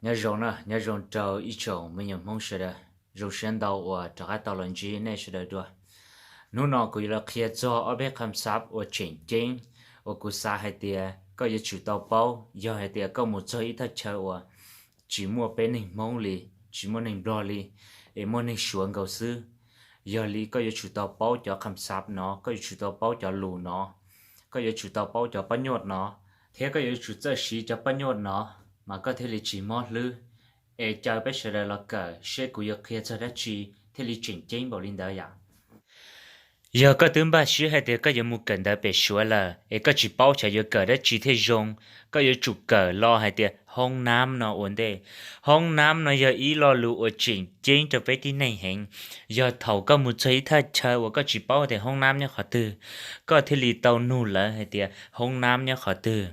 Nyob zoo na, nyob zoo rau ib tsoom me nyuam Hmoob sawv daws, zoo siab ntau uas rov qab tau los ntsib nej sawv daws dua. Hnub no kuv yuav los qhia txog ob peb kham xab uas tseem ceeb uas kuv xav hais tias koj yuav tsum tau paub yog hais tias koj mus txog ib thaj chaw uas tsis muaj peb neeg Hmoob li, tsis muaj neeg Nplog li, es muaj neeg Suav nkaus xwb. Yog li koj yuav tsum tau paub cov kham xab no, koj yuav tsum tau paub cov lus no, koj yuav tsum tau paub cov pab nyuaj no, thiab koj yuav tsum txawj siv cov pab nyuaj no, mas koj thiaj li tsis mob hlwb. Es caw peb sawv daws los kawm seb kuv yuav qhia txog dab tsi thiaj li tseem ceeb npaum li ntawd yom. Yog koj twb npaj siab hais tias koj yuav mus kawm ntawv pem Suav lawm es koj tsis paub xyov yuav kawm dab tsi thiaj zoo, koj yuav tsum kawm lo hais tias hoob nab no ua ntej. Hoob nab no yog ib lo lus uas tseem ceeb rau peb tib neeg heev. Yog thaum koj mus txog ib thaj chaw uas koj tsis paub tias hoob nab nyob qhov twg, koj thiaj li tau nug lawv hais tias hoob nab nyob qhov twg.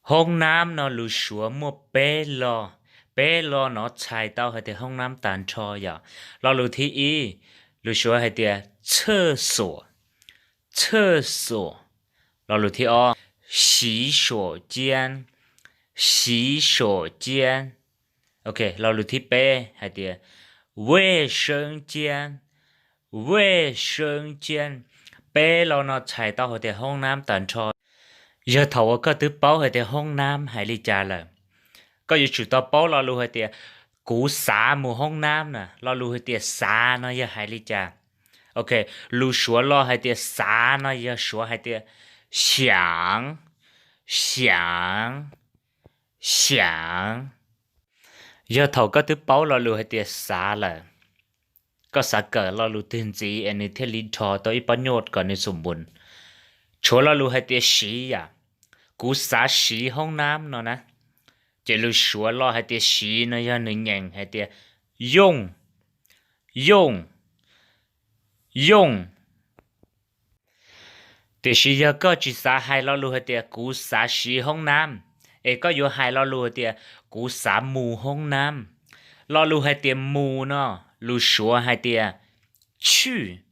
Hoob nab no lus Suav muaj peb lo, peb lo no txhais tau hais tias hoob nab tag nrho yom. Lo lus thib ib, lus Suav hais tias 厕所, 厕所. Lo lus thib ob, 洗手间, 洗手间. Ok, lo lus thib peb hais tias 卫生间, 卫生间. Peb lo no txhais tau hais tias hoob nab tag nrho. Yog thaum uas koj twb paub hais tias hoob nab hais li cas lawm, koj yuav tsum tau paub lo lus hais tias kuv xav mus hoob nab na. Lo lus hais tias xav no yog hais li cas? Ok, lus Suav lo hais tias xav no yog Suav hais tias 想, 想, 想. Yog thaum koj twb paub lo lus hais tias xav lawm, koj xav kawm lo lus twg ntxiv es nws thiaj li dhos tau ib pob nyuj kom nws xum npus. Tshuav lo lus hais tias siv yom, kuv xav siv hoob nab no na, ces lus Suav lo hais tias siv no yog nws nyeem hais tias 用, 用, 用. Tiam sis yog koj tsis xav hais lo lus hais tias kuv xav siv hoob nab, es koj yuav hais lo lus hais tias kuv xav mus hoob nab. Lo lus hais tias mus no, lus Suav hais tias 去,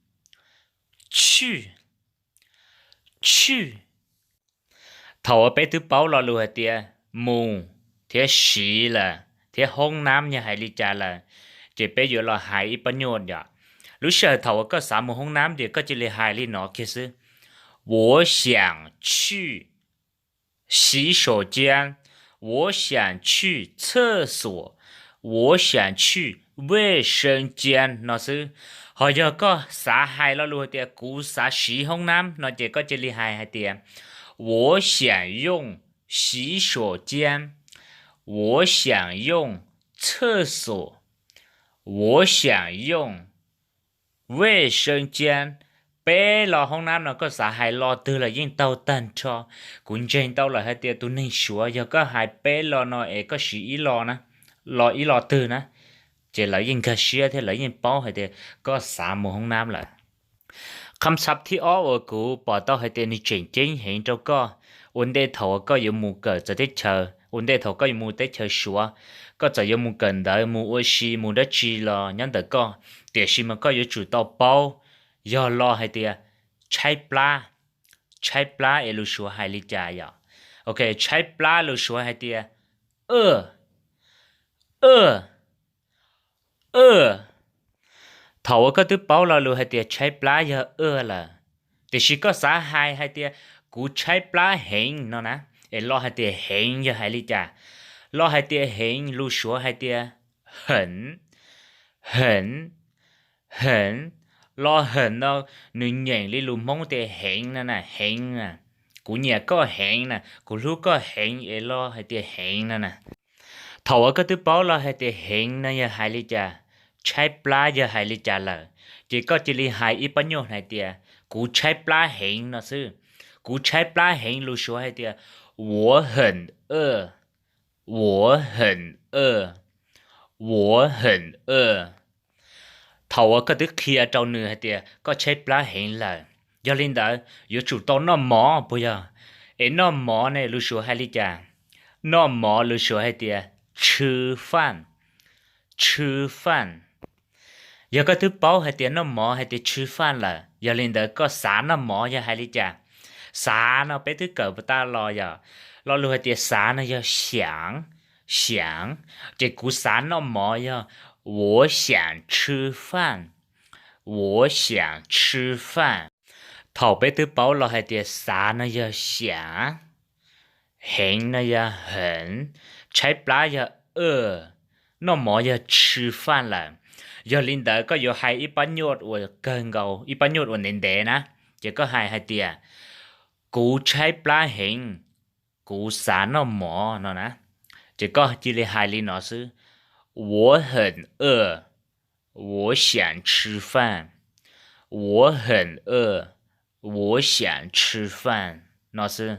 去, 去. Thaum uas peb twb paub lo lus hais tias mus thiab siv lawm thiab hoob nab yog hais li cas lawm, ces peb yuav los hais ib pob nyuj yom. Lub sij hawm thaum uas koj xav mus hoob nab ces koj cia li hais li no kiag xwb: 我想去洗手间, 我想去厕所, 我想去卫生间 no xwb. Ho yog koj xav hais lo lus hais tias kuv xav siv hoob nab no ces koj cia li hais hais tias 我想用洗手间, 我想用厕所, 我想用卫生间. Peb lo hoob nab no koj xav hais lo twg los yeej tau tag nrho. Kuv ntseeg tau lawm hais tias tus neeg Suav yog koj hais peb lo no es koj siv ib lo, lo ib lo twg na, ces lawv yeej nkag siab thiab lawv yeej paub hais tias koj xav mus hoob nab lawm. Kham xab thib ob uas kuv pom tau hais tias nws tseem ceeb heev rau koj ua ntej thaum uas koj yuav mus kawm txawv teb chaws, ua ntej thaum koj yuav mus teb chaws Suav, koj txawm yuav mus kawm ntawv, mus ua si, mus dab tsi los nyob ntawm koj, tiam sis mas koj yuav tsum tau paub, yog lo hais tias tshaib plab. Tshaib plab es lus Suav hais li cas yom? Ok, tshaib plab lus Suav hais tias 饿, 饿, 饿. Thaum uas koj twb paub lo lus hais tias tshaib plab yog 饿 lawm, tiam sis koj xav hais hais tias kuv tshaib plab heev no na, es lo hais tias heev yog hais li cas? Lo hais tias heev lus Suav hais tias 很, 很, 很. Lo 很 no nws nyeem li lus Hmoob tias heev no na, heev na. Kuv nyiam koj heev na, kuv hlub koj heev es lo hais tias heev no na. Thaum uas koj twb paub lo hais tias heev no yog hais li cas, tshaib plab yog hais li cas lawm, ces koj cia li hais ib pob nyuj hais tias kuv tshaib plab heev no xwb. Kuv tshaib plab heev lus Suav hais tias 我很饿, 我很饿, 我很饿. Thaum uas koj twb qhia rau nws hais tias koj tshaib plab heev lawm, yog li ntawd yuav tsum tau noj mov puas yog? Es noj mov ne lus Suav hais li cas? Noj mov lus Suav hais tias 吃饭, 吃饭. Yog koj twb paub hais tias noj mov hais tias 吃饭 lawm, yog li ntawd koj xav noj mov yog hais li cas? Xav no peb twb kawm puas tas los yom. Lo lus hais tias xav no yog 想,想, ces kuv xav noj mov yog 我想吃饭, 我想吃饭. Thaum peb twb paub los hais tias xav no yog 想, heev no yog 很, tshaib plab yog 饿, noj mov yog 吃饭 lawm. Yog li ntawd koj yuav hais ib pab nyuaj uas kawg nkaus, ib pab nyuaj uas ntev ntev na, ces koj hais hais tias kuv tshaib plab heev, kuv xav noj mov no na, ces koj cia li hais li no xwb: 我很饿, 我想吃饭, 我很饿, 我想吃饭 no xwb.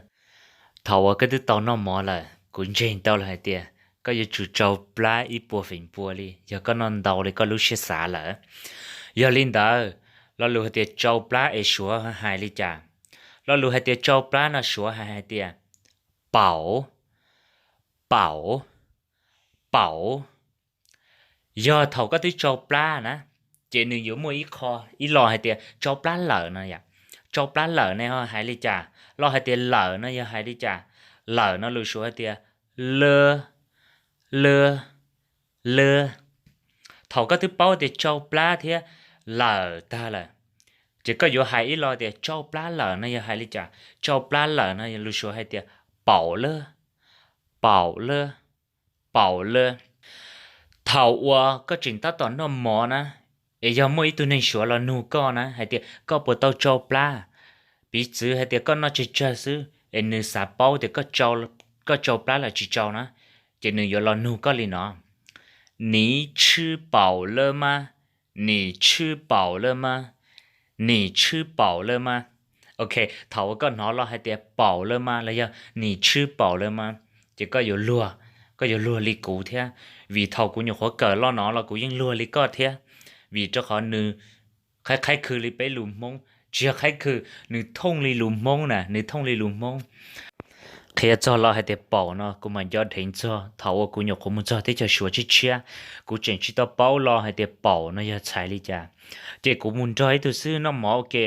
Thaum uas koj twb tau noj mov lawm, kuv ntseeg tau lawm hais tias koj yuav tsum tsau plab ib puas feem pua li yog koj noj ntau li koj lub siab xav lawm. Yog li ntawd, lo lus hais tias tsau plab es Suav hais li cas? Lo lus hais tias tsau plab no Suav hais hais tias 饱, 饱, 饱. Yog thaum koj twb tsau plab na, ces nws yuav muaj ib qho, ib lo hais tias tsau plab lawm no yom. Tsau plab lawm ne ho hais li cas? Lo hais tias lawm no yog hais li cas? Lawm no lus Suav hais tias 了, 了, 了. Thaum koj twb paub tias tsau plab thiab lawm tag lawm, ces koj yuav hais ib lo tias tsau plab lawm no yog hais li cas? Tsau plab lawm no lus Suav hais tias 饱了, 饱了, 饱了. Thaum uas koj tseem tab tom noj mov na, es yog muaj ib tug neeg Suav los nug koj na hais tias koj puas tau tsau plab, piv txwv hais tias koj noj tsawg tsawg xwb es nws xav paub tias koj tsau plab los tsis tsau na, ces nws yuav los nug koj li no: 你吃饱了吗? 你吃饱了吗? 你吃饱了吗? Ok, thaum uas koj hnov lo hais tias 饱了吗 los yog 你吃饱了吗, ces koj yuav luag, koj yuav luag li kuv thiab, vim thaum kuv nyuam qhuav kawm lo no los kuv yeej luag li koj thiab, vim rau qhov nws qhaib qhaib khw li peb lus Hmoob, tsis yog qhaib khw, nws thooj li lus Hmoob na, nws thooj li lus Hmoob. Qhia txog lo hais tias 饱 no kuv mam nco dheev txog thaum uas kuv nyuam qhuav mus txog teb chaws Suav tshiab tshiab, kuv tseem tsis tau paub lo hais tias 饱 no yog txhais li cas. Ces kuv mus nrog ib tug xib hwb noj mov ua ke,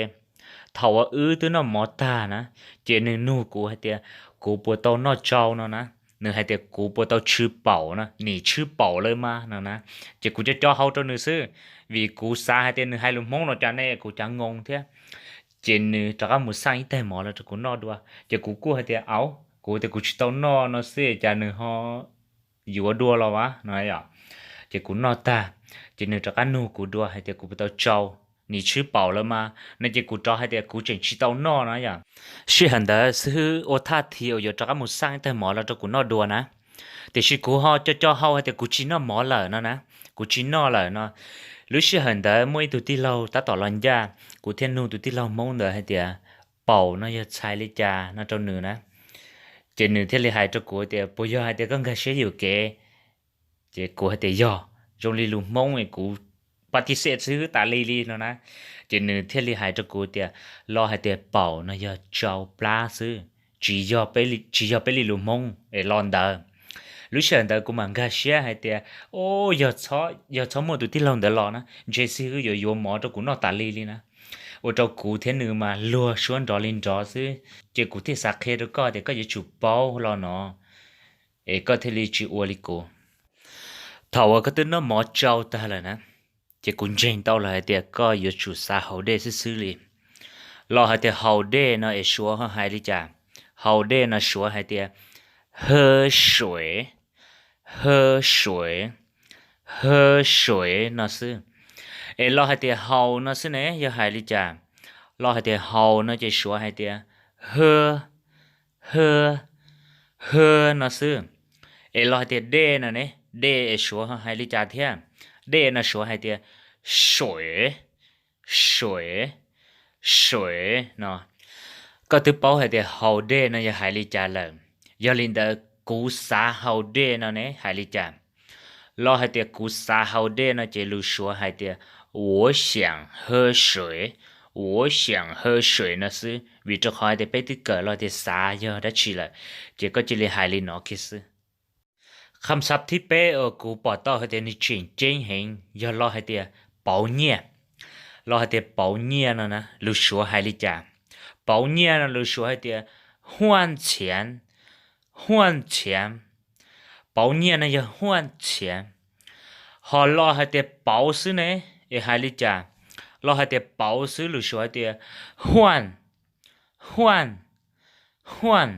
thaum uas wb twb noj mov tag na, ces nws nug kuv hais tias kuv puas tau noj tsau no na, nws hais tias kuv puas tau 吃饱 no, 你吃饱了吗 no na. Ces kuv co co hau rau nws xwb, vim kuv xav hais tias nws hais lus Hmoob no cas ne kuv cav ngoo thiab. Ces nws rov qab mus xaj ib tais mov los rau kuv noj dua, ces kuv kuj hais tias au, kuv tias kuv tsis tau noj no xwb cas nws ho yuav dua los as no. Ces kuv noj tag, ces nws rov qab nug kuv dua hais tias kuv puas tau tsau, 你吃饱了吗 no, ces kuv rov hais tias kuv tseem tsis tau noj no yom. Sij hawm ntawd xib hwb ua thaj thi uas yuav rov qab mus xaj ib tais mov los rau kuv noj dua na, tiam sis kuv ho co co hau hais tias kuv tsis noj mov lawm no na, kuv tsis noj lawm no. Lub sij hawm ntawd muaj ib tug tij laug tab tom los ncaj, kuv thiaj nug tus tij laug Hmoob ntawd hais tias 饱 no yog txhais li cas no rau nws na. Ces nws thiaj li hais rau kuv tias puas yog hais tias koj nkag siab yuam kev? Ces kuv hais tias yog, zoo li lus Hmoob es kuv pab tij xej xwb tas li li no na. Ces nws thiaj li hais rau kuv tias lo hais tias 饱 no yog tsau plab xwb, tsis yog peb li lus Hmoob es lo ntawd. Lub sij hawm ntawd kuv mam nkag siab hais tias o, yog txhob muaj tus tij laug ntawd los na, ntshe xib hwb yuav yuav mov rau kuv noj tas li li na. Ua rau kuv thiab nws mas luag suab nrov li nrov xwb. Ces kuv thiaj xav qhia rau koj tias koj yuav tsum paub lo no, es koj thiaj li tsis ua li kuv. Thaum uas koj twb noj mov tsau tag lawm na, ces kuv ntseeg tau lawm hais tias koj yuav tsum xav haus dej xwb xwb li. Lo hais tias haus dej no es Suav hais li cas? Haus dej no Suav hais tias 喝水, 喝水, 喝水 no xwb. Es lo hais tias haus no xwb ne yog hais li cas? Lo hais tias haus no ces Suav hais tias 喝, 喝, 喝 no xwb. Es lo hais tias dej no ne, dej es Suav hais li cas thiab? Dej no Suav hais tias 水, 水, 水 no. Koj twb paub hais tias haus dej no yog hais li cas lawm, yog li ntawd kuv xav haus dej no ne hais li cas? Lo hais tias kuv xav haus dej no ces lus Suav hais tias 我想喝水, 我想喝水 no xwb, vim rau qhov hais tias peb twb kawm lo tias xav yog dab tsi lawm, ces koj cia li hais li no kiag xwb. Kham xab thib peb uas kuv pom tau hais tias nws tseem ceeb heev yog lo hais tias pauv nyiaj. Lo hais tias pauv nyiaj no na lus Suav hais li cas? Pauv nyiaj no lus Suav hais tias 换钱, 换钱. Pauv nyiaj no yog 换钱. Ho los hais tias pauv xwb ne, es hais li cas? Los hais tias pauv xwb lus Suav hais tias 换, 换, 换.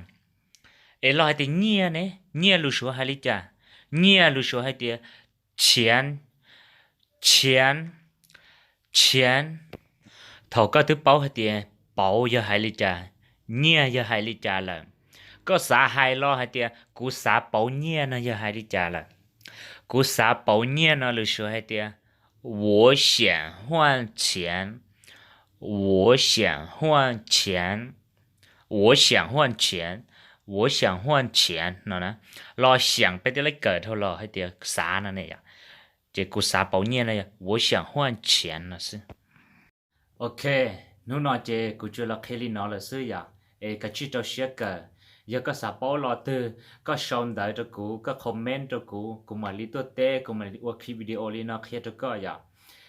Es los hais tias nyiaj ne, nyiaj lus Suav hais li cas? Nyiaj lus Suav hais tias 钱, 钱, 钱. Thaum koj twb paub hais tias pauv yog hais li cas, nyiaj yog hais li cas lawm, koj xav hais los hais tias kuv xav pauv nyiaj no yog hais li cas lawm? Kuv xav pauv nyiaj no lus Suav hais tias 我想换钱, 我想换钱, 我想换钱, 我想换钱 no na. Los 想 peb twb laib kawm dhau los hais tias xav no ne yom. Ces kuv xav pauv nyiaj no yog 我想换钱 no xwb. Ok, hnub no ces kuv tsuas los qhia li no lawm xwb yom, es kav tsij rau siab kawm. Yog koj xav paub lo twg, koj sau ntawv rau kuv, koj comment rau kuv, kuv mam li tuaj teb, kuv mam li ua clip video li no qhia rau koj yom.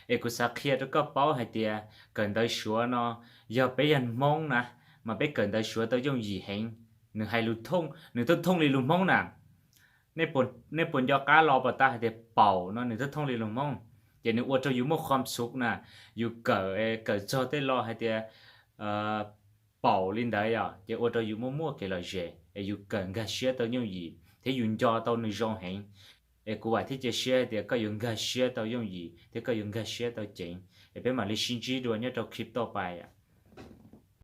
Es kuv xav qhia rau koj paub hais tias kawm ntawv Suav no, yog peb yog Hmoob na, mas peb kawm ntawv Suav tau yooj yim heev. Nws hais lus thooj, nws thooj thooj li lus Hmoob na. Nej puas nco qab lo pas tas hais tias paum no nws thooj thooj li lus Hmoob, ces nws ua rau yus muaj khuam xub na. Yus kawm, kawm txog tej lo hais tias paum li ntawd yom, ces ua rau yus muaj muaj kev lom zem, es yus kawm nkag siab tau yooj yim thiab yus nco tau nws zoo heev. Es kuv vam thiab cia siab hais tias koj yuav nkag siab tau yooj yim thiab koj yuav nkag siab tau ceev. Es peb mam li sib ntsib dua nyob rau clip toj pais.